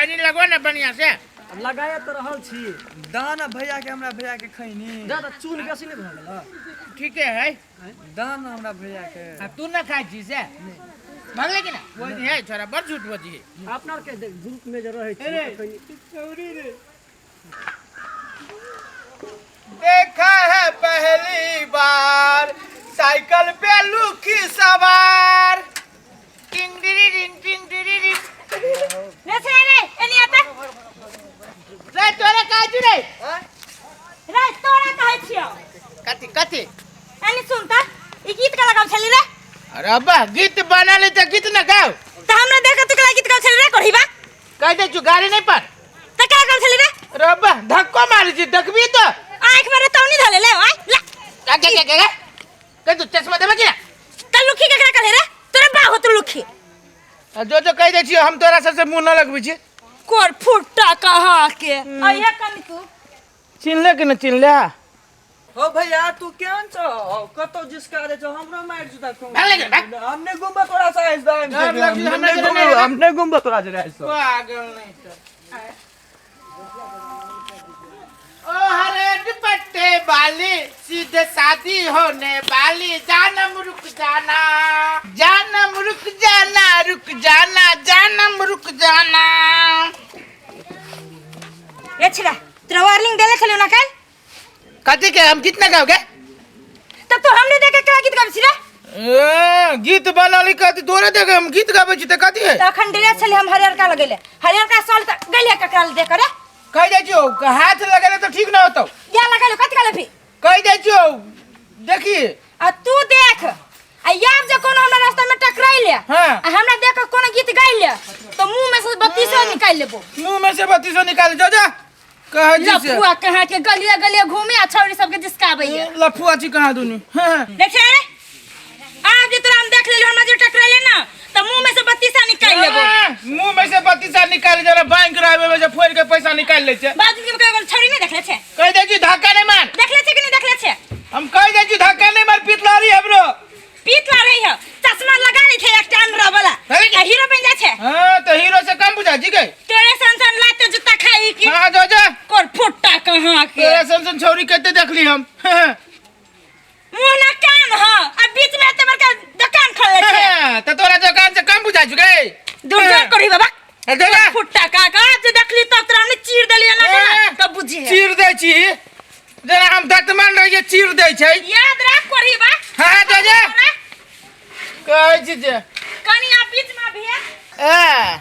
खैनी लगो ने बढ़िया से। लगाए तऽ रहल छी। दान भैया के, हमरा भैया के खैनी जा तऽ चून बेसी नहि भऽ गेल? ठीके है। दान हमरा भैया के। आ तू न खाइ छी से भगले कि ना? वो है छोरा बड़ झूठ बजी है। अपना आरके ग्रुप में जे रहै छी तऽ खैनी देखा है पहली बार साइकिल पे लुखी सवार। टिंग डिरी रिंग टिंग डिरी रिंग। रे छे रे, एनी आता। रे तोरा काज रे। रे तोरा कहै छियौ। कथी कथी? एनी सुन त, ई गीत का लगाव छली रे? अरे अब्बा, गीत बना ले त गीत न गाओ। त हमरा देख के तू केला गीत गाव छली रे कोढ़ीबा? कह दे छु गाड़ी नहीं पर। त का गाव छली रे? अरे अब्बा, धक्को मारी छी देखबी तो। आंख में रे तौनी धले ले आय ला। का का का का कह तू चश्मा देबे कि ना? त लुखी केकरा कहले रे? तोरा बा होत लुखी। आ जो जो कह दे छी हम तोरा सबसे मुंह न लगबै छी। कोर फुट्टा कहाँ के अइहे कनी तू। चिन्हले कि न चिन्हले? हो भैया, तू केहन छौ? कतौ जिसका दे छौ, हमरो मार जुता खूब। भाग ले, भाग। हमने गुम्बा तोरा से आइस दाम। डर लगली हमरा जरे नहीं। हमने गुम्बा तोरा जरे आइस। पागल नहीं तो। ओ हरे दुपट्टे वाली, सीधे शादी होने वाली, जानम रुक जाना, जानम रुक जाना, रुक जाना, जानम रुक जाना। ए छिड़ा, तोरा वार्निंग देले छलियो ना काल? कथी के हम गीत ना गाओगे? तब तो हमने देख के का गीत गाबै छी रे? ए, गीत बनाली कथी तोरे देखे हम गीत गाबै छी त कथी है? तखन ड्रेस छले हम हरियरका लगेले, हरियरका साल त गेले ककरा ले देख रे? कह जाइ छियौ हाथ लगेले त ठीक न होतौ। या लगेले कथी कहले भी? कह जाइ छियौ देखी। आ तू देख, आ याब जे कोनो हमरा रास्ता में टकराइले आ हमरा देख के कोनो गीत गाइले तो मुंह में से बत्तीसो निकाल लेबो। मुंह में से बत्तीसो निकाल जो जा कह जी से। लफुआ कहाँ के गलिया गलिया घूमे आ छौरी सबके जिसकाबै है। लफुआ छी कहाँ दुनू। हाँ। देखे रे, आज जे तोरा हम देख लेलु, हमरा जे टकराइले ना त मुंह में से बत्तीसा निकाल लेबो। हाँ, मुंह में से बत्तीसा निकाल जरा बैंक रहबे में से फोड़ के पैसा निकाल ले छे। बाजू के कहे छौरी नहीं देखले छे? कह दे छी धक्का नहीं मार। देखले छे कि नहीं देखले छे? हम कह दे छी धक्का नहीं मार, पीतलारी हमरो। पीत ला रही है, चश्मा लगा ले छे एकटा अनरा वाला। अरे आ हीरो बन जा छे। हां तो हीरो से कम बुझा जी गई। तोरे सन सन लाते जूता खाई की। हां जो जो। कोर फुट्टा कहां के। तोरे सन सन छौरी कते देखली हम। मुंह ना कान ह, आ बीच में एते बड़का दुकान खोलले छे। हाँ, तो तोरा दुकान से कम बुझा जी गई। दूर दूर करी बाबा। अरे देखा। फुट्टा का का जे देखली तब तोरा हमने चीर देली ना ए, तब बुझी है। चीर दे छी जेना हम दतमन रहिए चीर दै छै। याद राख करी बा। हाँ जो जो कहै छी जे कनी आ बीच में भी ए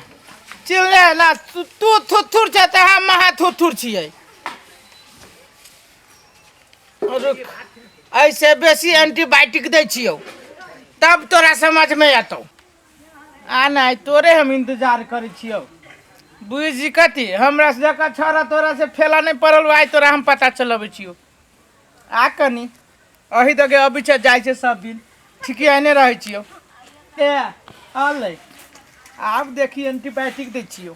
चिल्ले ना तू तू थुथुर छै तऽ हम महा थुथुर छियै। रुक, ऐसे बेसी एंटीबायोटिक दै छियौ तब तोरा समझ में एतौ। आ नहि तोरे हम इंतजार करै छियौ। बुझि कथी हमरा से जकाँ छौड़ा तोरा से फेला नहि पड़ल, आइ तोरा हम पता चलबै छियौ। आ कनी अही दगे अबै छै जाइ छै सब दिन ठीके एने रहै छियौ। ए अलै आब देखी एंटीबायोटिक दै छियौ।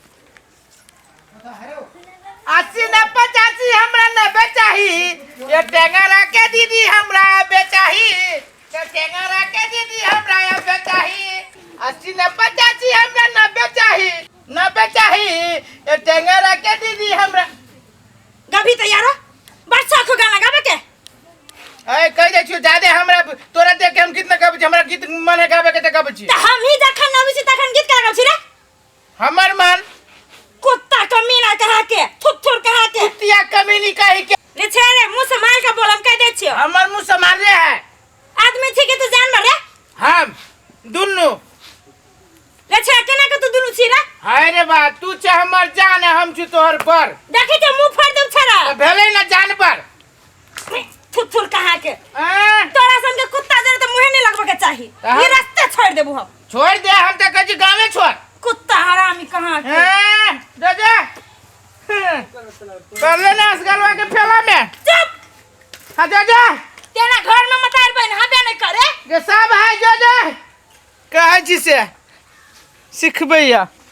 80 न 85 हमरा न बेचाही, ये टेंगरा के दीदी हमरा बेचाही, ये टेंगरा के दीदी हमरा बेचाही। 80 न 85 हमरा न बेचाही, न बेचाही, ये टेंगरा के दीदी हमरा। गभी तैयार हो बड़ शौक हो गाना गावे के। ए कह दै छियौ जादे हमरा तोरा देख के हम गीत न गाबै छी, हमरा गीत मन है गाबै के त गाबै छी। त हम ही जखन अबै छी तखन गीत गाबै छी रे। हमर मन कुत्ता कमीना कहा के, थुथुर कहा के, कुतिया कमीनी कही के। रे छे रे, मुंह से मार के बोलम कह दे छियो। हमर मुंह से मारले है। आदमी छी के तू जानवर रे? हम दुन्नू। रे छे केना के तू दुन्नू छी रे? हाय रे बा, तू छे हमर जान, हम छी तोहर पर। देखी के मुंह फाड़ देब छरा। त भेलै ना जानवर। थुथुर कहा के। आ? तोरा सन के कुत्ता जरे त मुंहे नहीं लगबे के चाही। त ई रास्ते छोड़ देबू हम। छोड़ दे, हम त कहै छी गामे छोड़। कुत्ता हरामी कहाँ के। ए, दे दे। कर ले ना असगरवा के फेला में। चुप। हाँ दे दे। तेरा घर में मतार बहन हबे नहीं करे। के सब है जो दे। कहै छी से सिखबैया।